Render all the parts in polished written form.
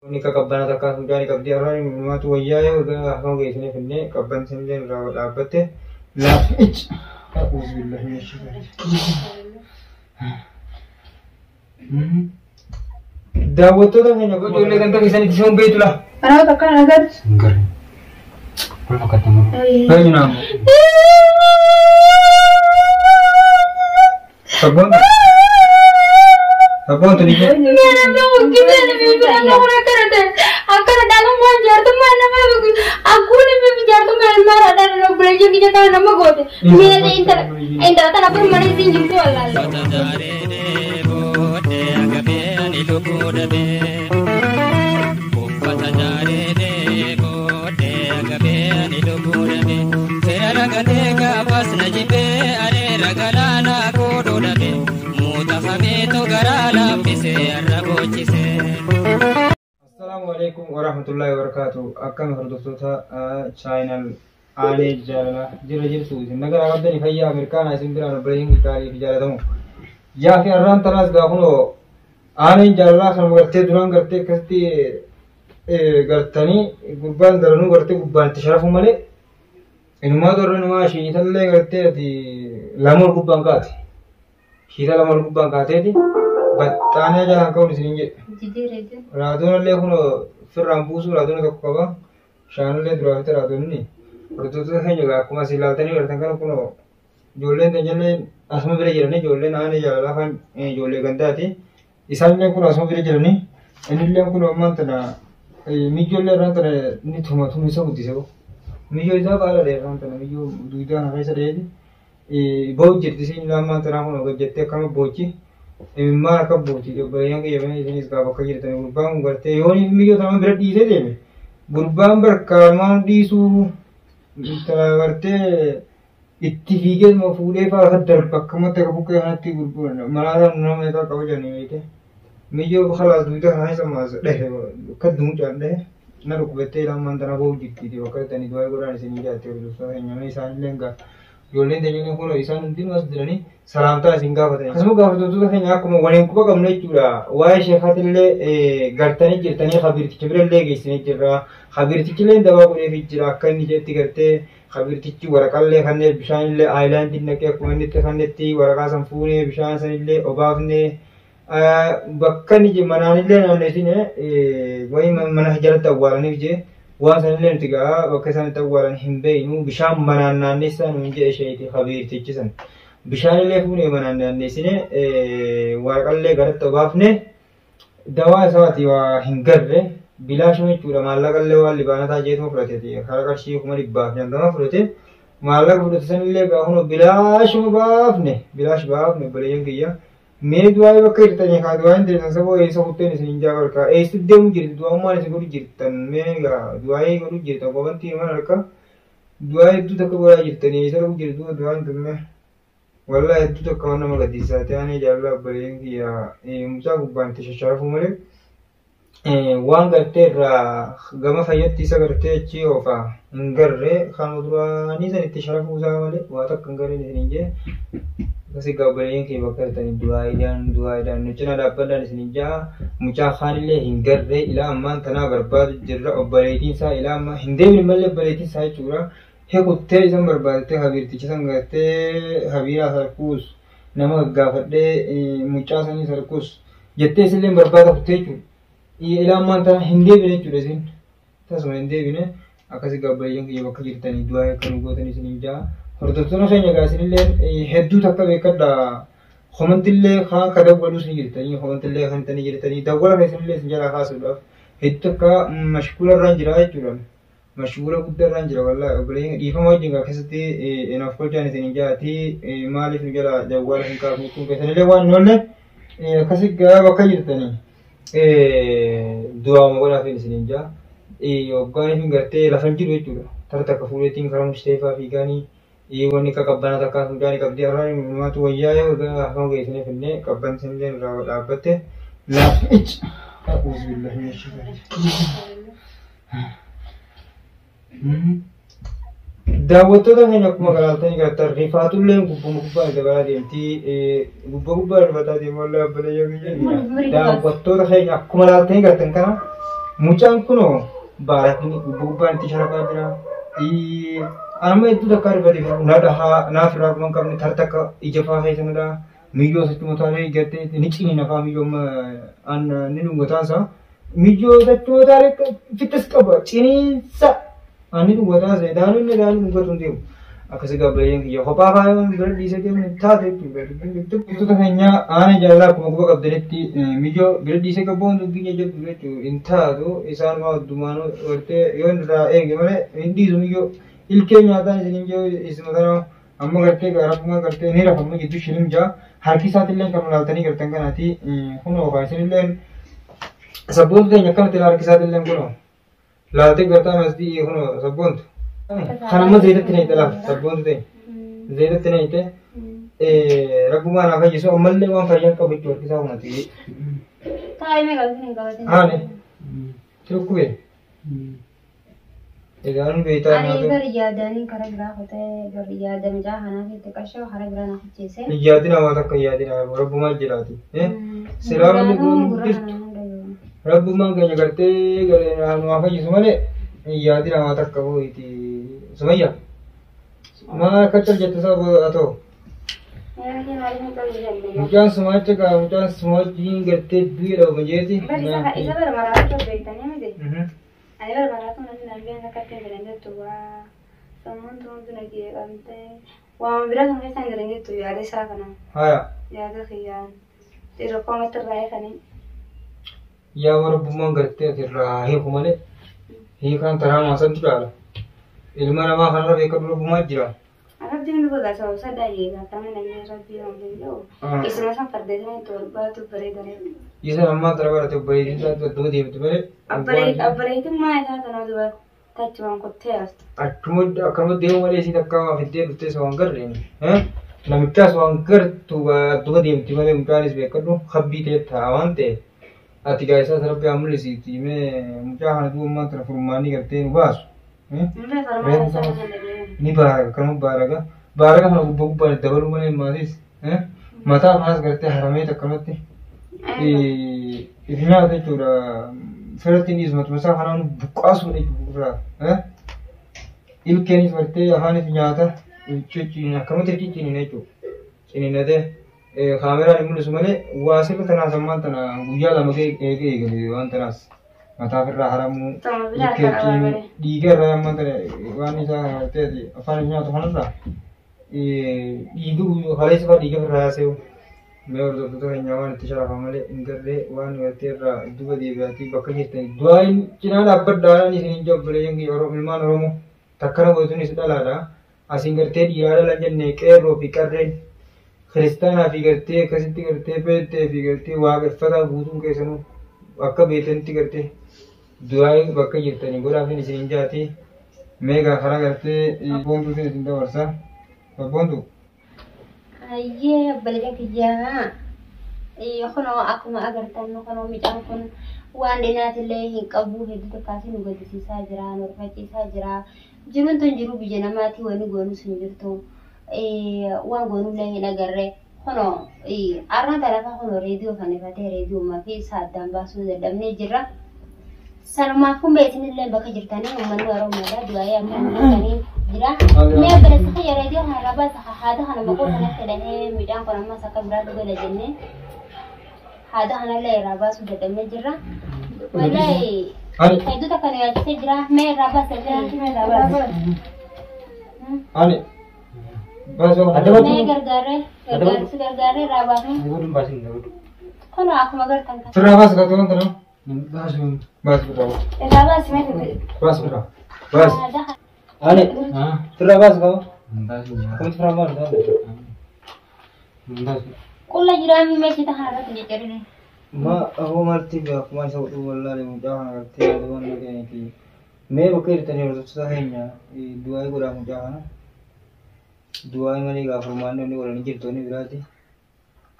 Wanni akka qabbanaa takkaa fincaanii qabdi har'aan himaatu wayyaa yoo gara hafama geessanii finnee qabban sinillee irraa dhaabbatte laaf ic. A'uuzu billahi mina shaytaani. Daawwattoota keenya ijoollee ganda keessanitti isin beektu laa. Kanaaf akkana agartu. Hin garre. Wal fakkaatan garuu. Eenyu naamu? Sabboon. Sabboon tuni jee. Assalaamu alaikum warahmatullahi wabarakatuh. Akkam hordoftoota chaayinal aanee jaalalaa jira jirtu isin nagaa qabdanii fayyaa Ameerikaanaa isin biraan obboleeyyiin gaarii fi jaalatamu. Yaa fi har'aan tanaas gaa kunoo aaneen jaalalaa kanuma gartee duraan gartee akkasitti gartanii gurbaan daranuu gartee gubbaan itti sharafu malee inumaa dorre inumaa shiitallee gartee ati lama ol gubbaan kaate. Shiita lama ol gubbaan kaateeti baxxaanee jalaan ka'uun isiniin jedhe. Raadoon kun firraan buusuu raadoon tokko qaba. Shaanillee duraa fi raadoonni. Hordoftoota keenya egaa akkuma isin ilaaltanii bartan kana kun ijoolleen teenyallee asuma bira jiranii ijoolleen aanee jaalalaa kan ijoollee gandaati. Isaanillee kun asuma bira jiranii. Innillee kun ammaan tana miyyollee irraan tana inni tuma tuma isa guddise. Miyyoo isaa baala dheeraan tana miyyoo duudaa kana keessa dheeti. Ba'u jirti isin ammaan tanaa kun hojjettee akkama boochi. Maal akka booti obboleeyyan kiyya mee isinis gaa bakka jirtan gurbaan kun gartee yoo inni miyyoo tana bira dhiisee deeme gurbaan barkaamaan dhiisuu intala gartee itti fiigee ma fuudhee fa'aa akka darba akkamatti akka buqqee kanatti malaataan nama meeqaa qaba jedhanii beekte miyyoo khalaas duuta kana isa maas dhahe akka duucaan dhahe na dhukkubattee ilaamaan tana ba'u jirtiiti bakka jirtanii du'aa godhaan isinii jaatte hordoftoota keenya mee isaanillee gaa ijoolleen teenya kun isaan hundinuu as jiranii salaamtaa isin gaafatan. Akkasuma gaafatamtoota keenya akkuma waliin quba qabnu jechuudha. Waa'ee sheekaatillee gartanii jirtanii kabiirticha birallee geessinee jirra. Kabiirtichillee dawaa godheefii jira akka inni jedhetti gartee kabiirtichi waraqallee kanneen bishaanillee aayilaandii naqee akkuma inni itti kannetti waraqaa san fuunee bishaan sanillee obaafnee bakka inni manaanillee naannesine wayii mana jalatti awwaalaniif jee waan sanillee nuti gaa bakka isaan itti awwaalan hin beeknu bishaan manaan naannessaa nuun jedhe sheeti kabiirtichi san. Bishaanillee fuunee manaan naanneessine waraqallee garatti obaafne dawaa isaati waa hin garre bilaashuma jechuudha maallaqallee waan libaanataa jeetuma fudhateeti karaa qarshii 150,000 fudhate maallaqa fudhate sanillee gaa kunoo bilaashuma baafne bilaash baafne obboleeyyan kiyya. Mee du'aa bakka jirtanii kaa du'aa hin jirtan saboo eessa kutteen isin hin jaa barkaa eessa deemu jirti du'aummaan isin godhu jirtan mee gaa du'aa godhu jirtan qobantii mana harka du'aa hedduu takka godhaa jirtanii eessa dhaqu jirtu du'aa hin turme. Wallaahi hedduu takka waan nama gaddisiisaa ta'anii jaalala obboleeyyan kiyya mucaa gubbaan itti shasharafuu malee waan gartee irraa gama fayyatti isa gartee achi oofa hin garre kan duraanii san itti sharafuu isaa malee waa takka hin garreen isin hin jee. Akkasii gaa obboleeyyan kiyya bakka jirtanii du'aayiidhaan nu cinaa dhaabbadhaan isin hin jaa mucaa kaanillee hin garre ilaa ammaan tanaa barbaadu jirra obboleettiin isaa ilaa ammaa hin deemne malee obboleettiin isaa jechuudha. Hekuttee isan barbaadattee habiirticha san gartee habiiraa sarkuus nama gaggaafadhee mucaa sanii sarkuus jettee isillee barbaada kuttee jechuudha. Ilaa ammaan tana hin deebine jechuudha isin tasuma hin deebine akkasii obboleeyyan kiyya bakka jirtanii du'aa akka nu gootan isin hin jaa. Hordoftoota keenya egaa isinillee hedduu takka beekadha. Komantillee kaan akka dawwaluus ni jirtanii komantillee kan tanii jirtanii dawwala keessanillee isin jalaa kaasuudhaaf hedduu takka mashguula irraan jira jechuudha. Mashguula guddaa irraan jira wallaahi obboleeyyan dhiifama wajjin gaa keessatti naaf kolchaan isin hin jaati maaliif nu jala dawwala hin kaafne jechuun keessanillee waan hin oolle akkasii gaa bakka jirtanii du'aama godhaafin isin hin jaa. Hoggaan isin gartee lafa hin jiru jechuudha. Tara takka fuudheetiin karaa mushteefaa fiigaanii wanni akka qabbanaa takkaa fincaanii qabdi har'aan himaatu wayyaa yoo gara hafama geessinee finnee qabban sinillee irraa dhaabbatte laaf ic. A'uuzu billahi mina shaytaani. Daawwattoota keenya akkuma galaaltanii gartan rifaatullee gubbuma gubbaa dabalaa deemti. Gubbaa gubbaa rifataa deemu wallee obboleeyyan kiyya. Daawwattoota keenya akkuma laaltanii gartan kana Mucaan kunoo baarakni gubbaan itti sharafaa jira. Amma hedduu takka argate na dhahaa naaf irraa kuma hin qabne tartakka ija faa keessa na dhahaa miyyoo sachuma taalee gartee ni ciniina faa miyyoo ni dhungataan isaa miyyoo sachuma taalee fittis qaba ciniinsa ani dhungataan isaa daanuu inni daanuu dhungatu hin deemu. Akkasii gabbaleen kiyya kophaa faa yoo bira dhiisee deemu taate jechuudha. Wantoota keenya aanaa jaalalaa akkuma quba qabdanitti miyyoo bira dhiisee gabboon dubbiin jajjabdu jechuudha hin taatu isaan maa addumaanuu gartee yoo inni irraa eege malee hin dhiisu miyyoo ilkee nyaataan isiniin jiru isuma kana amma gartee rabbuma gartee ni rafamma jidduu shilim jaa harki isaatillee kan laaltanii gartan kanaati kunoo kaa isinillee sabboontu teenya akkanatti harki isaatillee kunoo laaltee gartaa masdii kunoo sabboontu kan amma zayitatti na laal sabboontu teenya zayitatti na hiite rabbumaa naa fayyisu ammallee waan fayyaan qabu jechuudha harki isaa kunati. Taa'ee meeqa hin qabatin? Haane dhukkubee. Egaan beektaa Ani naaf. bari yaadanii karaa biraa kutee bari yaada mucaa kanaa fi qashoo karaa biraa na kucheesse. Yaadina waan takka yaadina rabbumaa jiraati. Silaa wanni kun jirtu rabbumaan keenya gartee garee nu haa fayyisu malee yaadina waan takka boo'iti. Sumayya maal akka cal jette isaa haa ta'u. Mucaan sumaacha gaa mucaan sumaachiin gartee du'e dha jeeti. Isa bara maraatu beektanii miti. Ani bara maraatu namni nambeen akka ittiin jiran jettu waa sammuun tumuutu na jeeqamtee waama biraa sun keessa hin jiran jettu yaada isaa kana Haya. yaada kiyyaan rakkoo matti irraa eeganii. Yaa rabbummaan gartee asirraa hiiku malee hiikaan taraa maasantu caala. Ilma namaa kanarra beekatu rabbumaa jira. Rabbiin nu gogaa sababa saddaa jeeqaa kana namni rabbii waan danda'u. Isuma san fardeessanii itti wal baatu bareedanii. Isa ammaa tana barate obboleettiin isaatti adduma deemti malee. Abbareetummaa isaa kana duba tachumaan kottee haftu. Achuma akkanuma deemu malee isiin akka waa fiddee dhuftee isa waan garreen. Namichaas waan gartu adduma deemti malee mucaanis beekadhu habbii ta'e ta'a waan ta'e. Ati gaa isaas rabbi haa mul'isiiti mee mucaa kana duuba ammaa tana furmaanii gartee nu baasu. Hundee farmaa isaa kana dhabeera. Ni baaraga kanuma baaraga baaraga kana gubbaa gubbaan dabaluu malee maatis mataa kanas gartee haramee akkanumatti if nyaata jechuudha firatti ni ismatu isaa kanaan buqqaasuudha jechuudha ilkeenis gartee afaanis nyaata akkanumatti cicciinina jechuudha ciniinatee kaameraan hin mul'isu malee waa sirra tanaas ammaan tana guyyaa lama eegee eegale waan tanaas mataa ofirraa haramuu Tama biraa akka qabaa bare. dhiiga irraa ammaan tana waan isaa gartee afaan nyaatu kanarraa dhiiga kaleessa fa'aa dhiiga ofirraa yaasee mee hordoftoota keenya waan itti sharafa malee hin garree waan gartee irraa duba deebi'aatii bakka jirtan du'aayin cinaa dhaabbadhaadhaan isin hin jabbalee ilmaan Oromoo takkana godhatuunis dhalaadha asiin gartee dhiiraa dhalan jenne qeerroo fi qarreen kiristaanaa fi gartee akkasitti gartee peentee fi gartee waaqeffataa guutuun keessanuu akka beektanitti gartee du'aayin bakka jirtanii godhaafin isin hin jaati meegaa karaa gartee boontuutiin isin dabarsa babboontu. Ayyee obboleettiin kiyyaa kunoo akkuma agartan kunoo mucaan kun waan dhinaatillee hin qabu hedduu tokkaas nu gaddisiisaa jira nu rifachiisaa jira jiruun tun jiru biyya namaati wanni goonus hin jirtu waan goonullee hin agarre kunoo arraan talafa kunoo reediyoo fannifatee reediyoo fi isa addaan baasuu dadhabnee jirra. Sanumaafuu meetinillee bakka jirtanii uummanni Oromoodha du'aayee akka godhatanii jira. Mee obboleessa kiyya reediyoo kana irraa baasa haada kana maqoo kanatti hidhamee midhaan kun ammas akka biraatti godha jennee haada kanallee irraa baasuu dadhabnee jirra. Wallahi Ani hedduu takka nu yaachisee jira. Mee irraa baasa jira mee irraa baasa. ani baasoo Mee gargaarree gargaarsi gargaarree irraa baafne kun akkuma agartan kana. Firraa baasa kakkaban kana baas firraa Irraa baasi mee baas firraa baas haada kana. ani firraa baas qaba akkamitti firraa baas Qulla jiraa mimeessita kana irratti jecharine. Ma aboo maalti akkuma isa godhuu wallaalee mucaa kana gartee yaada waan dhaga'eeti. Mee bakka jirtanii hordoftoota keenya du'aa'ii godhaa mucaa kana. Du'aa'ii malee gaafa furmaanni inni godhanii jirtoonni biraati.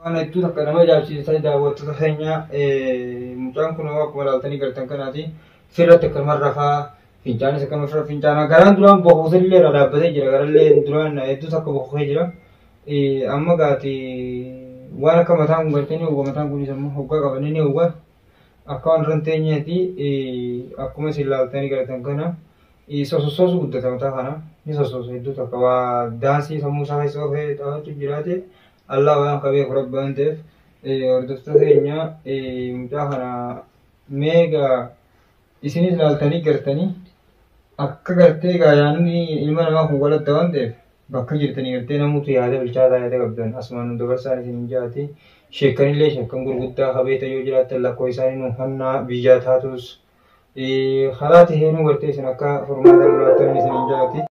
Waan hedduu takka nama ajaa'ibsiisan daawwattoota keenya mucaan kun akkuma ilaaltanii gartan kanaati firratti akkanuma rafaa fincaanis akkanuma firra fincaanaa garaan duraan boqosillee irra dhaabbatee jira garallee duraan hedduu takka boqosee jira. Amma gaati waan akka mataan kun gartee ni hogga mataan kunis ammoo hoggaa qabanii ni hogga Akka waan irra hin teenyeeti akkuma isin laaltanii gartan kana sosossoosu guddata mataa kana ni sossoosu hedduu takka waa daansii sammuu isaa keessa oofee taphachuuf jiraate Allah waan ka beeku rabbi waan ta'eef hordoftoota keenya mucaa kana meegaa isinis laaltanii gartanii akka gartee egaa yaadni ilma namaa kun wal adda waan ta'eef bakka jirtanii gartee namuutu yaada bilchaataa yaada qabdan asumaan nu dabarsaan isin hin jaati. Sheekkanillee sheekkan gurguddaa kabeeta yoo jiraattan lakkoo isaanii nu hannaa biyyaa taatus karaa taheenuu gartee isin akka furmaata nu laattan isin hin jaati.